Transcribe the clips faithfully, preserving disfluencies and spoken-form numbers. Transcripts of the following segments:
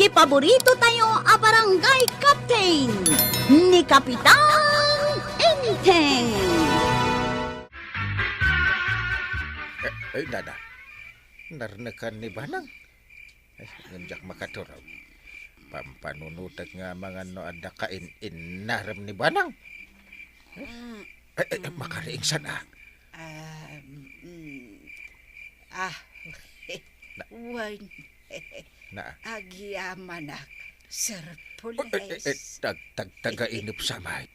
Ti paborito tayo a barangay captain, ni Kapitan Enteng. Eh, eh, dada. Narnekan ni Banang. Ay, ngem diak makaturog. Pampanunutek nga amangan no adda kain-innarem ni Banang. Mm. Eh, eh, makariingsan, ah. Ah, mm. Ah, Na- wen. Na- Agyamanak, Sir Oh, eh, eh, eh, Pules. tag-, tag-, tagainep sa, mait.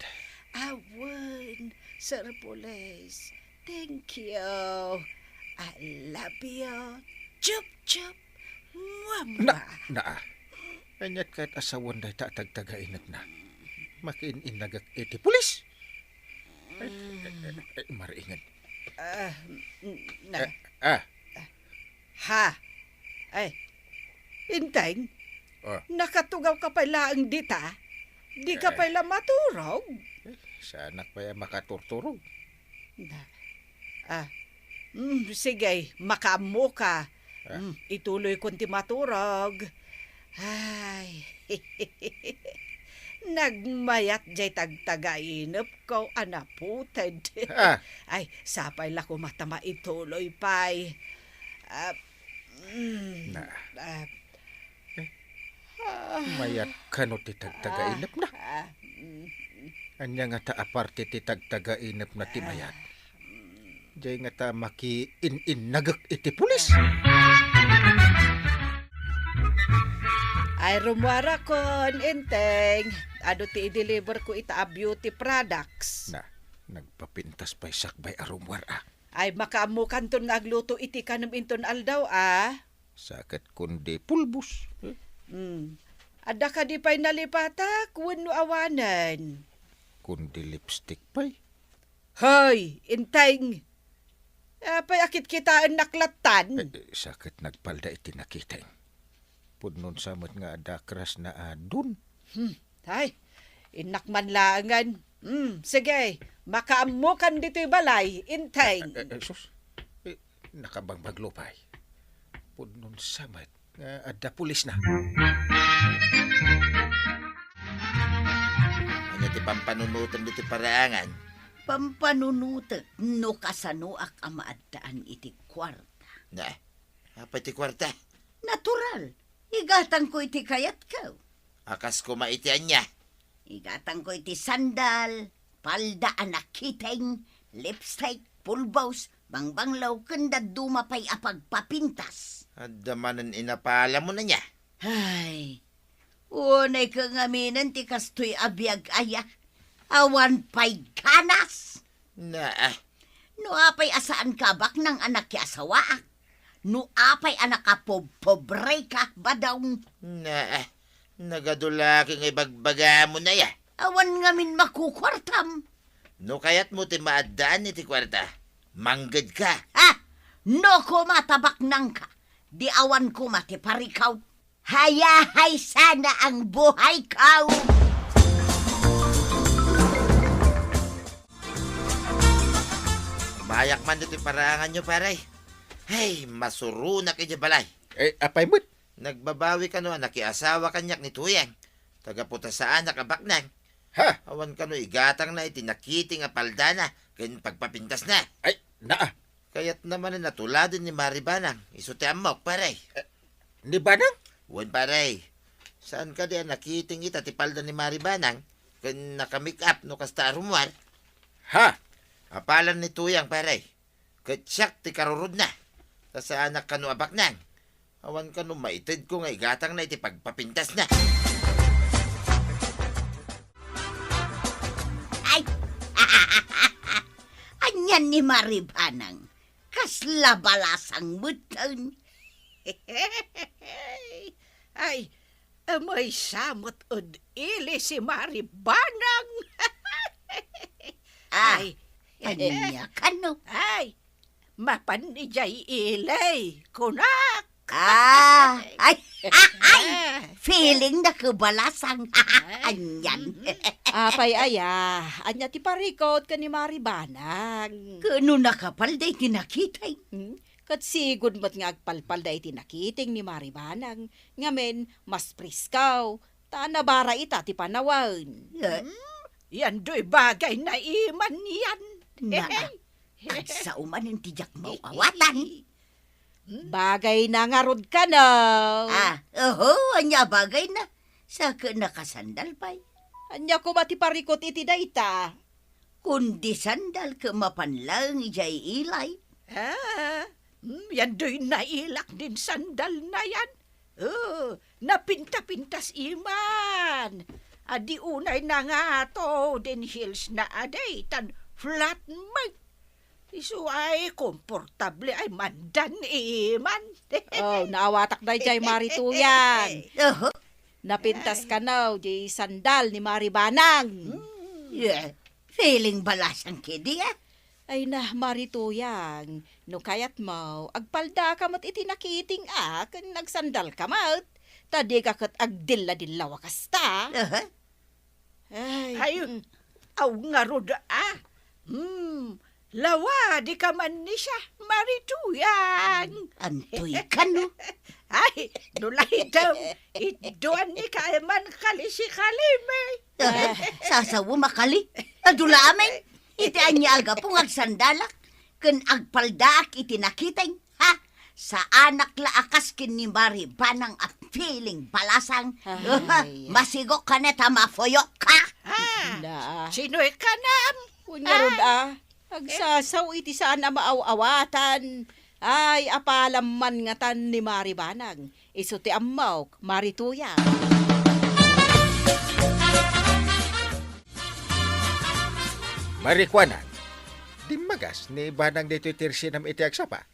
Awen, Sir Pules. Thank you. I love you. Chup, chup. Mua, Na, mua. na, ah. Aniat ket asawan dayta a tagtagainepna. Makiin-innagek iti pulis. Ay, ay, ay, ay, mariingen. Ah, mm, na. Eh, ah. Ha? Ay, Enteng, Ah. nakatugaw ka pay laeng dita? Di ka Eh. pay la maturog? Eh, saanak pay a makaturturog. Na. Ah, mm, sige, makaammo ka. Ah. Mm, ituloy kon ti maturog. Ay, nagmayat jay tagtagainepko a naputed. Ah. Ay, sapay la koma ta maituloy pay. Ah, mm, Na. ah, Eh, ah, mayat kano ti tagtagainepna? ah, mm, Ania ngata a parte ti tagtagainepna ti mayat? Jay ngata makiin-innagek iti pulis. Ay, rumuarakon, Enteng. Adu ti i-deliver ko ita a beauty products? Na, nagpapintas pay sakbay a rumuar, ah. Ay, makaammokanton nga agluto iti kanem inton aldaw, ah. Sa ket kundi pulbos. Eh? Hmm. Adda kadi pay nalipatak wenno awanen? Kundi lipstick pay. Hoy, Enteng! Apay a kitkitaennak lattan? Eh, eh, sa ket nagpalda iti nakiteng. Pudno sa met nga adda crush na adun. Hmm. Ay, innak man laengen. Hmm, sige, makaammokan ditoy balay, Enteng. Eh, eh, sus. Eh, nakabangbaglo pay. Pudno sa met nga adda pulisna. Ania ti pampanunotem ditoy paraangan? Pampanunotek no kasanoak a maaddaan iti kuarta. Na, apay ti kuarta? Natural. Igatangko iti kayatko. A kas koma iti ania? Igatangko iti sandal, palda a nakiteng, lipstick, pulbos, bangbanglo, ken dadduma pay a pagpapintas. Adda manen inapalamon ania? Ay, unay ka ngaminen ti kastoy a biag aya. Awan pay ganas. Naa. No apay a saanka a baknang a nakiasawaak, no apay a nakapobpobreka, badong. Naa. Nagadu la ket nga ibagbagamon aya. Awan ngamin makukuartam. No kayatmo ti maaddaan iti kuarta, manggedka. Ha? No koma ta baknangka, di awan koma ti parikaw. Hayahay sana ang buhay ko! Mayak man ditoy paraanganyo, pare. Hey, masuronak idiay balay. Eh, apay met? Nagbabawi kano a nakiasawa kaniak ni Tuyang. Taga-putasaanak a baknang. Ha? Awan kano igatangna iti nakiteng a paldana ken pagpapintasna. Ay, naa. Kayatna manen a tuladen ni Mari Banang, isu ti ammok, pare. Eh, ni Banang? Wen, pare. Saan kadi a nakiteng ita ti palda ni Mari Banang ken naka-make-up no kasta a rumuar? Ha? Apalan ni Tuyang, pare. Ket siak ti karurudna. Ta saanak kano a baknang. Awan kano maitedko nga igatangna iti pagpapintasna. Ay! Anian ni Mari Banang? Kasla balasang metten. Ay, maysa met ed ili si Mari Banang. Ah, ay. Ania kano? Ay, mapan idiay ili, kunak. Ah, ay, ay, feeling na kabalasang. Anian. Apay aya, ania ti parikot ken ni Mari Banang? Kano nakapal day ti nakitay? Hmm? Ket sigud met nga agpalpalda iti nakiting ni Mari Banang, ngamin mas presko, ta nabara ita ti panawen. Eh? Hmm? Yan doy bagay na iman yan. Naa, kadsao manen ti diak maaw-awatan. Hmm? Bagay na ngarud kano. Ah, oho, ania bagay na? Sa ket nakasandal pay. Ania koma ti parikut iti dayta? Kundi sandal ket mapan laeng idiay ilay. Ah, hmm, yan doy nailak din sandal na yan. Oh, napinta-pintas iman. Adi unay nangato din heels na adi, tan flat met. Isu ay komportable ay mandan iman. Oh, naawatak daydiay, Mari Tuyang. Oho. Napintas kano di sandal ni Mari Banang. Hmm. Yeah. Feeling balasang kedi, ah. Ay na, Mari Tuyang, no kayatmo, agpaldaka met iti nakiting a, ken agsandalka met. Ta dika ket agdilla-dillaw a kasta. Aha. Ay, Ay, mm. Aw ngarud, ah. Hmm, lawa, dika man ni siya, Mari Tuyang. Antoy kano? Ay, no laydem, idduan ni kay man kali si Kalime. Ah, sasaw makali. Adula amin. Iti ania a gapu nga agsandalak, ken agpaldaak iti nakiting. Ha? Saanak la a kas ken ni Mari Banang a feeling balasang. Ay. Masigok ka na ta mafoyok ka. Ah, Na. Sinoy ka nam? Unya rod, ah. Agsasaw iti saan a maaw-awatan. Ay, apalam man ngatan ni Mari Banang. Isu ti ammok, Mari Tuyang. Marikuanan, dimmagas ni Banang ditoy ti irsinam iti agsapa?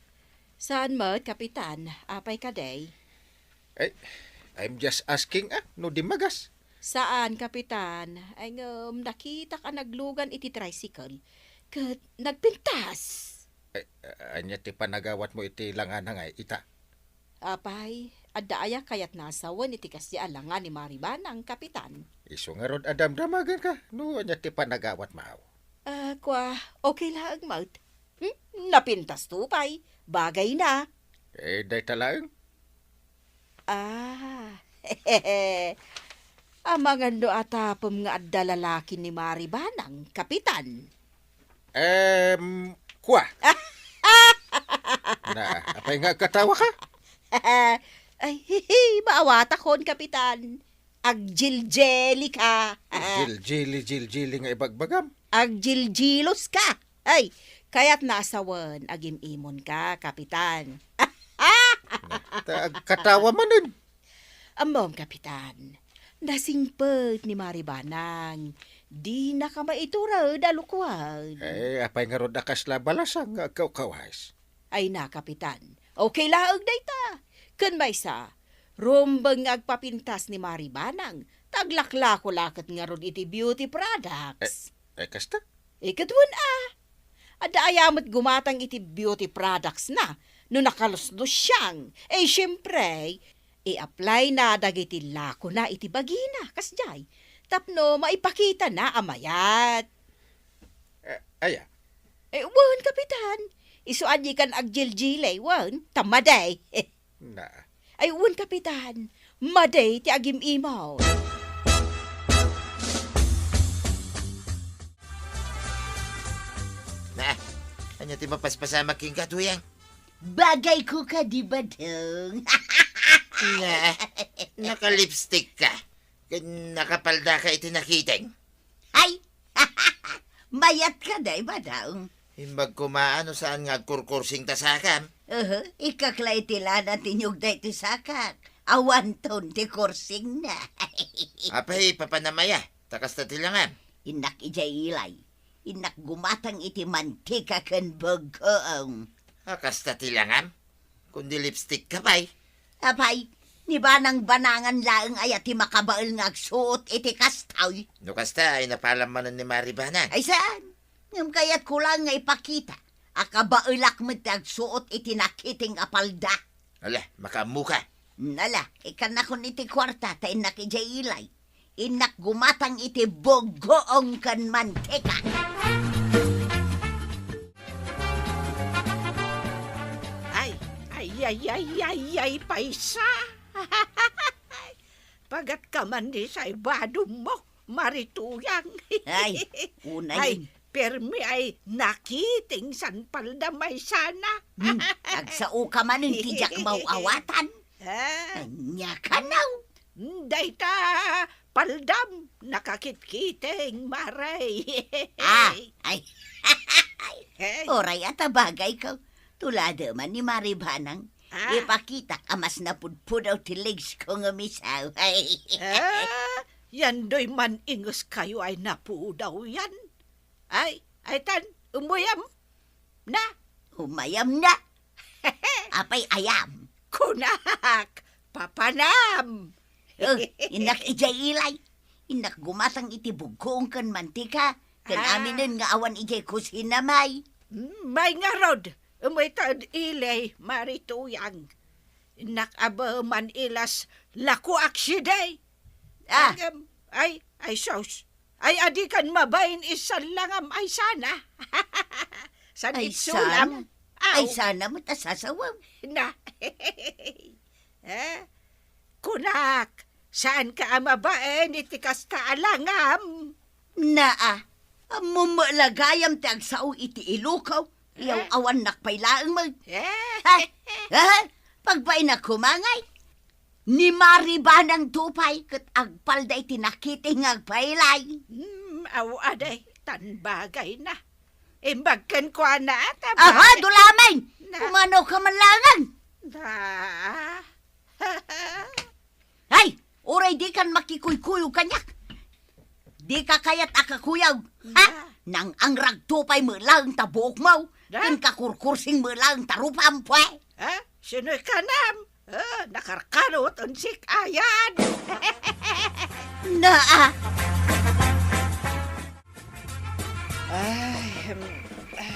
Saan met, Kapitan. Apay kadi? Eh, I'm just asking, ah, no dimmagas. Saan, Kapitan. Ay, ngem, nakitak a naglugan iti tricycle. Ket nagpintas. Eh, ania ti panagawatmo iti langana nga ita? Apay, adda aya kayatna a sawen iti kasdi a langa ni Mari Banang, Kapitan? Isu ngarud a damdamagenka, no ania ti panagawatmo. Ah, kua, okay laeng met. Hmm? Napintasto pay. Bagay na. Eh, dayta laeng? Ah. Amangan no atapem nga adda lalaki ni Mari Banang, Kapitan. Em, kua. Na, apay nga agkatawa ka? Ay, hihi, maawatakon, Kapitan. Agjiljili ka. Jiljili, jiljili nga ibagbagam. Agjiljilos ka. Ay, kayatna a sawen, agim-imon ka, Kapitan. Na, ta agkatawa manen. Ammom, Kapitan, nasingpet ni Mari Banang. Dinaka maitured a lukuan. Eh, apay ngarud a kasla balasang nga agkawkawas? Ay na, Kapitan. Okay laeng dayta. Ken maysa, rumbeng nga agpapintas ni Mari Banang, ta aglaklako la ket ngarud iti beauty products. Eh, eh, kasta? Eh, ket wen a. Adda aya met gumatang iti beauty products na, no nakaluslusiang. Eh, siempre, i-apply na dagiti lako na iti bagina, kasdiay. Tapno maipakita na a mayat. Eh, aya? Eh, wen, Kapitan. Isu a dikan agjiljili, wen, ta madi. Na. Ay, wen, Kapitan. Madi ti agim-imaw. Na, ania ti mapaspasamak kenka, Tuyang? Bagay ko ka, di ba, Dong? Na, naka-lipstick ka. Ken nakapalda ka iti nakiting. Ay! Mayat ka, day, Badang. Imbag koma no saan nga agkurkursing ta sakam. Uhu, ikkak la iti lana ti niugda iti sakak. Awanton ti kursing na. Apay, papanam aya, ta kasta ti langam. Innak idiay ilay. Innak gumatang iti mantika ken buggoong. A, kasta ti langam? Kundi lipstick ka pay. Apay, ni Banang Banangan laeng aya ti makabael nga agsuot iti kastoy? No kasta, ay napalam manen ni Mari Banang. Ay saan? Ngem kayatko laeng nga ipakita a kabaelak met ti agsuot iti nakiting a palda. Ala, makaammo ka. Ala, ikannakon iti kuarta ta innak idiay ilay. Innak gumatang iti buggoong ken mantika. Ay, Ay, ay, ay, ay, paysa. Pagatka man ni say badummo, Mari Tuyang. Ay, una Ay, yun. Permi ay nakiting san paldam ay sana. Hmm, agsao ka man iti diak maw-awatan. Ah. Ania kanaw? Dayta, paldam, nakakitkiting, Mare. Ah, ay. Hey. Uray a tabagayko. Tulada man ni Mari Banang. Ah. Ipakitak a mas napudpudaw ti legs ko nga misaw. Ay. Ah, yan doy man-ingeskayo ay napudaw yan. Ay, ay tan, umuyam na. Umayam na. Apay ayam? Kunak, papanam. Oh, innak idiay ilay. Innak gumatang iti bugkong ken mantika, ken Ah. aminen nga awan idiay kusina, may. Mm, may ngarud. Umay ta ed ilay, Mari Tuyang. Innak abe man ilas lako akside. Ah. Agam, ay, ay, sus. Ay, adi kan mabain isan langam, ay sana. San Ay, itsulam? sana. Aw. Ay, sana met a sasawaw. Na. Eh? Kunak, saan ka a mabain iti kasta a langam? Naa, ammom met la gayam ti agsao iti ilukaw. Yaw Eh? awan nakpay laeng met. Eh? Ha? Ha? Pagbain a kumangay. Ni Mari Banang to pay ket agpalda iti nakiting nga agpailay. Hmm, aw, aday, tan bagay na. Imbag kenkuana, ta Aha, bagay. Dulamen! Na- Pumanaw ka man langan! Na- Ay, uray di kan makikuykuyog kaniak. Di ka kayat a kakuyog, ha? Na- Nang-angrag to pay met laeng ta buokmo, Da? ken kakurkursing met laeng ta rupam, pwe. Ha? Sinoy kanam? Ah, nakarkarot, unsik ayan. Naa. Ay, hmm, ay,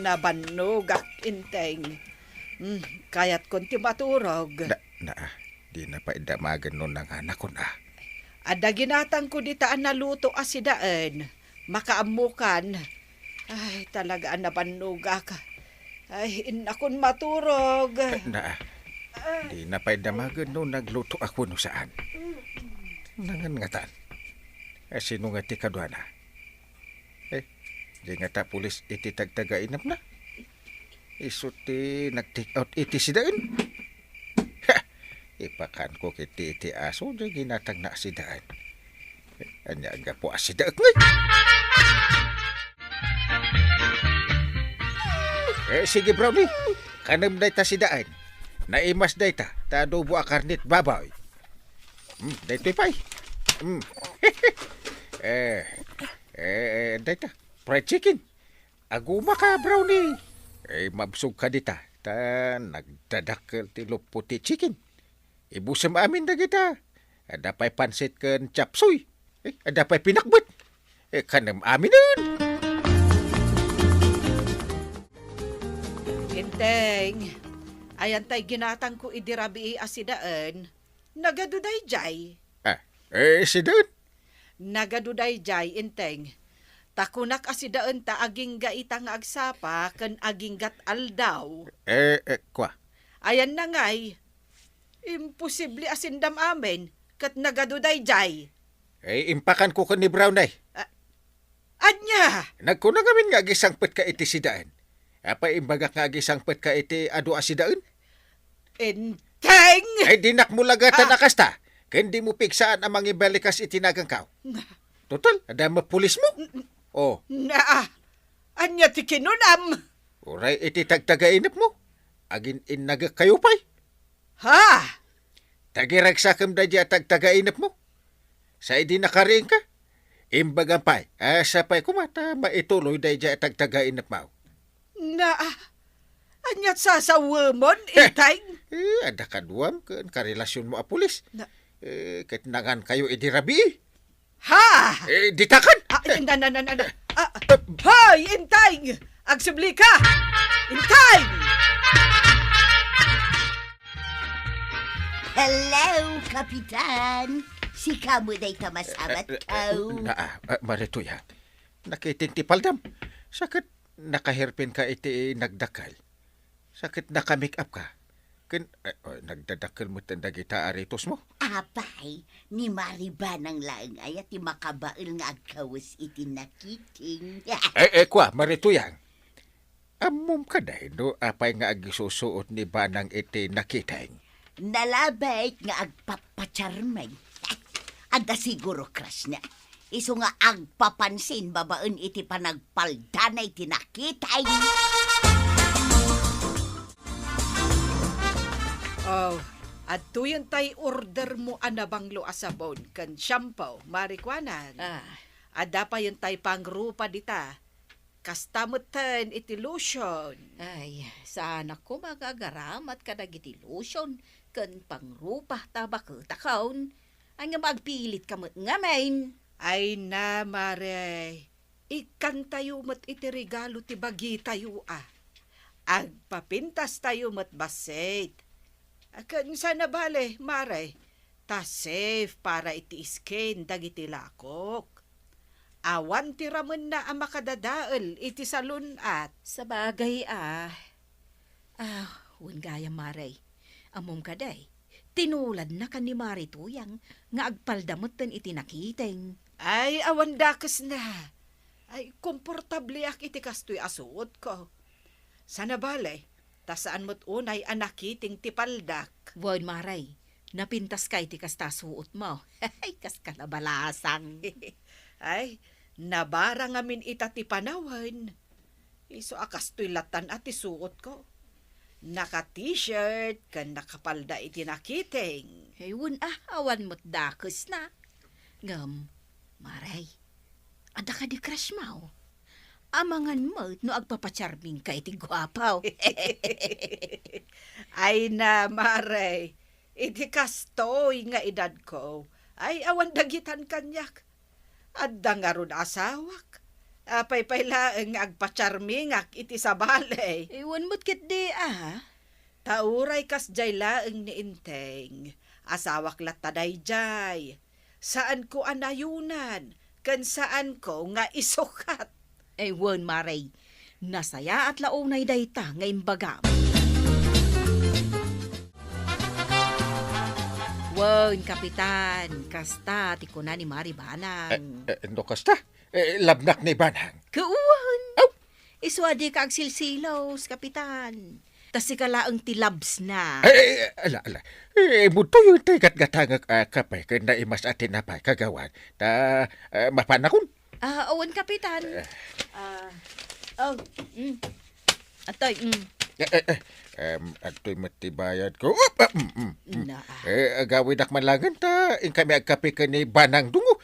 nabannogak, Enteng. Hmm, kayatkon ti maturog. Na, naa, di na pay damagen no nanganakon, a. Adda ginatangko dita a naluto a sidaen. Makaammokan. Ay, talaga a nabannogak. Ay, innakon maturog. Eh, naa. Ay. Di na pay damagen no nagluto ako no saan. Nangan ngatan. Eh, sino nga ti kaduana? Eh, di ngata pulis iti tagtagainepna? Isu ti nag-take out iti sidaen? Ha! Ipakanko ket iti aso, diay ginatangna a sidaen. Ania, anggapo a sidaek ngay? Eh, sige, Brownie. Kanem dayta sidaen. Naimas dayta, ta adobo a karnet baboy. Hmm, daytoy pay. Hmm. Eh, eh, eh, dayta. Fried chicken. Aguma ka, Brownie. Eh, mabsog ka dita. Ta nagdadakkel ti luppo ti chicken. Ibusem amin dagita. Adda pay pansit ken chop suey. Eh, adda pay pinakbet. Eh, kanem aminen. Enteng, ayan tay ginatangko idi rabii a sidaen. Nagadu dayjay. Ah, eh, sidaen? Nagadu dayjay, Enteng. Ta kunak a sidaen ta agingga ita nga agsapa ken aginggat aldaw. Eh, eh, kua? Ayanna ngay, imposible a sindam amin, ket nagadu dayjay. Eh, impakanko ken ni Brown ay. Ah, ania? Nagkuna ngamin nga agisangpet ka iti sidaen. Apay imbagak nga agisangpet ka iti adu a sidaen? Enteng! Ay, dinak mo lagatan Ah. a kasta. Ken di mo pigsaan a mangibalikas iti nagankaw. Na- Total, adda met pulis mo. N-, n-, Oh. Naa, ania ti kinunam? Uray iti tagtagainep mo. Agin-innagek kayo pay. Ha? Tagiragsakem daydi a tagtagainep mo. Sa idi nakariingka, imbagam pay, asa pay koma ta maituloy daydi a tagtagainep mo. Na, aniat sasawemon, Heh. Intay? Eh, adda kaduam ken karelasionmo a pulis. Na- Eh, ket nangan kayo idi rabii. Ha? Eh, ditakan! Ah, na, na, na, na, na. Ah, hoy, Intay! Agsubli ka! Intay! Hello, Kapitan! Sika mo dayta masabat Eh, eh, eh, ko. Naa, ah, Marituya. Nakiting ti paldam. Sakit nakaherpin ka iti nagdakkel. Sakit naka-make up ka. Ken, eh, oh, nagdadakkel met dagita aritosmo. Apay, ni Mari Banang laeng aya ti makabael nga agkawes iti nakiting. Eh, eh, kua, Mari Tuyang. Ammom kadi no apay nga agisusuot ni Banang iti nakiting? Nalabit nga agpapacharming. Adda siguro crush na. Isu nga agpapansin babaen iti panagpaldana iti nakiting. Oh, adtoyen tay ordermo a nabanglo a sabon ken shampoo, Mari Kuanang. Ah. Adda payen tay pangrupa dita. Kasta metten iti lotion. Ay, saanak koma nga agaramat kadagiti lotion ken pangrupa ta baketakon. Ay, nga maagpilitka met ngamin. Ay na, Mare. Ikkantayo met iti regalo ti bagitayo a. Agpapintastayo met bassit. Ken sana bale, Mare, ta safe para iti skin dagiti lakok. Awan ti ramenna a makadadael iti salun-at. Sabagay a. Ah, wen gayam, Mare. Ammom kadi, tinuladna kan ni Mari Tuyang nga agpalda metten iti nakiting. Ay, awan dakesna. Ay, komportableak iti kastoy a suotko. Sana bale, ta saan met unay a nakiting ti paldak. Wen, Mare, napintaska iti kasta a suotmo. Ay, kas kalabalasang. Ay, nabara ngamin ita ti panawen. Isu a kastoy latan a ti suotko. Naka-t-shirt ken nakapalda iti nakiting. Ay, wen a, awan met dakesna. Ngem, Mare, adda kadi crushmo? Amangan met no agpapacharmingka iti guapo. Ay na, Mare, iti kastoy nga edadko, ay awan dagitan kaniak. Adda ngarud asawak. Apay pay laeng nga agpacharmingak iti sabali. Ay, wen met ketdi a. Ta uray kasdiay laeng ni Enteng, asawak latta daydiay. Saanko a nayonan, ken saanko nga isukat. Ay, wen, Mare. Nasayaat la unay dayta nga imbagam. Wen, Kapitan, kasta ti kuna ni Mari Banang. Eh, eh, no kasta? Eh, labnak ni Banang. Wen. Aw! Isu a dika agsilsilos, Kapitan. Ta sika laeng ti labsna. Eh, eh, ala, ala. Eh, budtoyo ti gatgatangek a kape ken naimas a tinapay, Kagawad. Ta, eh, mapanakon. Ah, awan, Kapitan. Eh. Ah, oh, mm. Atoy, mm. Eh, eh, eh. Em, adtoy met ti bayadko. Up, ah, mm, mm, mm. Na. Eh, agawidak man laengen ta inkami agkape ken ni Banang Dungo.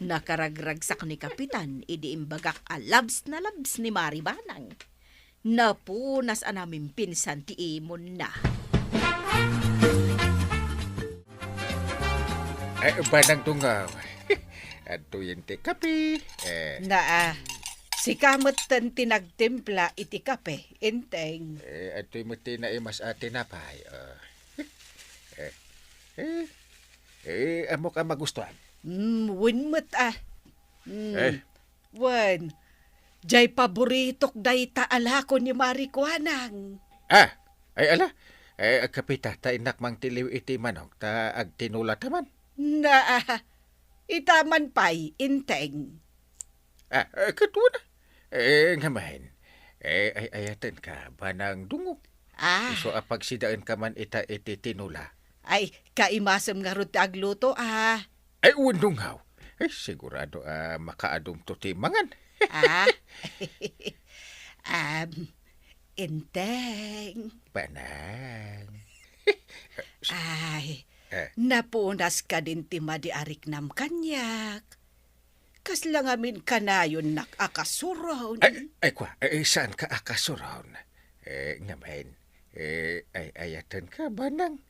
Nakaragragsak ni Kapitan idi imbagak a labs na labs ni Mari Banang. Napunas a namimpinsan ti imonna. Eh, Banang Dungaw. Adtoyen ti kape. Eh. Naa, sika metten ti nagtimpla iti kape, Enteng. Eh, adtoy met ti naimas a tinapay. Ah. Eh, eh, eh, ammok a magustuhan. Mm, wen met, ah. Mm. Eh. Wen, jay paboritok dayta a lako ni Mari Kuanang. Ah, ay ala, eh, agkapita, ta innak mangtiliw iti manok, ta agtinulata man. Naa, ita man pay, Enteng. Ah, eh, ket wen a. Eh, ngamin, eh, ay-ayatenka, Banang Dungo. Ah. Isu a pagsidaenka man ita iti tinula. Ay, kaimasem ngarud ti agluto, ah. Ay, wen, Dungaw. Ay, sigurado a makaadumto ti mangan. Ah? Am, Enteng. Banang. Ay, eh, napunas kadin ti madi a riknam kaniak. Kasla ngamin kanayonnak a kasuron. Ay, ay, kua, eh, saanka a kasuron? Eh, ngamin, eh, ay-ayatenka, Banang.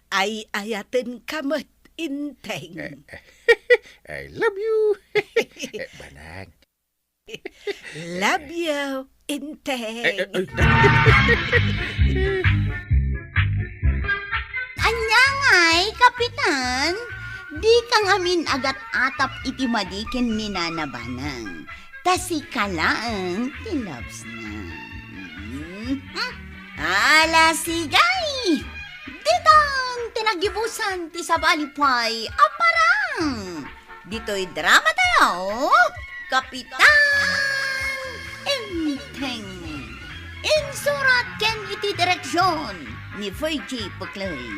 Ay-ayatenka met, Enteng. Eh, eh, I love you. Eh, Banang. Love you, Enteng. Eh, eh, eh. Ania ngay, Kapitan? Dika ngamin agat-atap iti madi ken ni Nana Banang. Ta sika laeng ti loves na. Mhm. Ala, sige! Ditan ti naggibusan ti sabali pay a parang. Ditoy drama tayo, Kapitan Enteng. Insurat ken iti direksyon ni Virgie Puclay.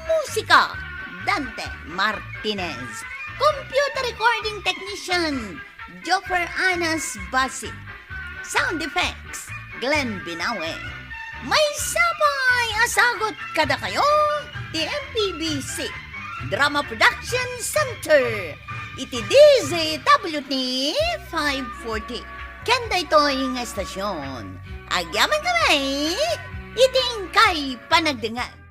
Musika, Dante Martinez. Computer recording technician, Joffer Anas Basi. Sound effects, Glenn Binawe. Maysa pay a sagut kadakayo ti M P B C Drama Production Center iti D Z W T five forty. Ken daytoy nga estasyon, agyaman kami iti inkay panagdengngeg.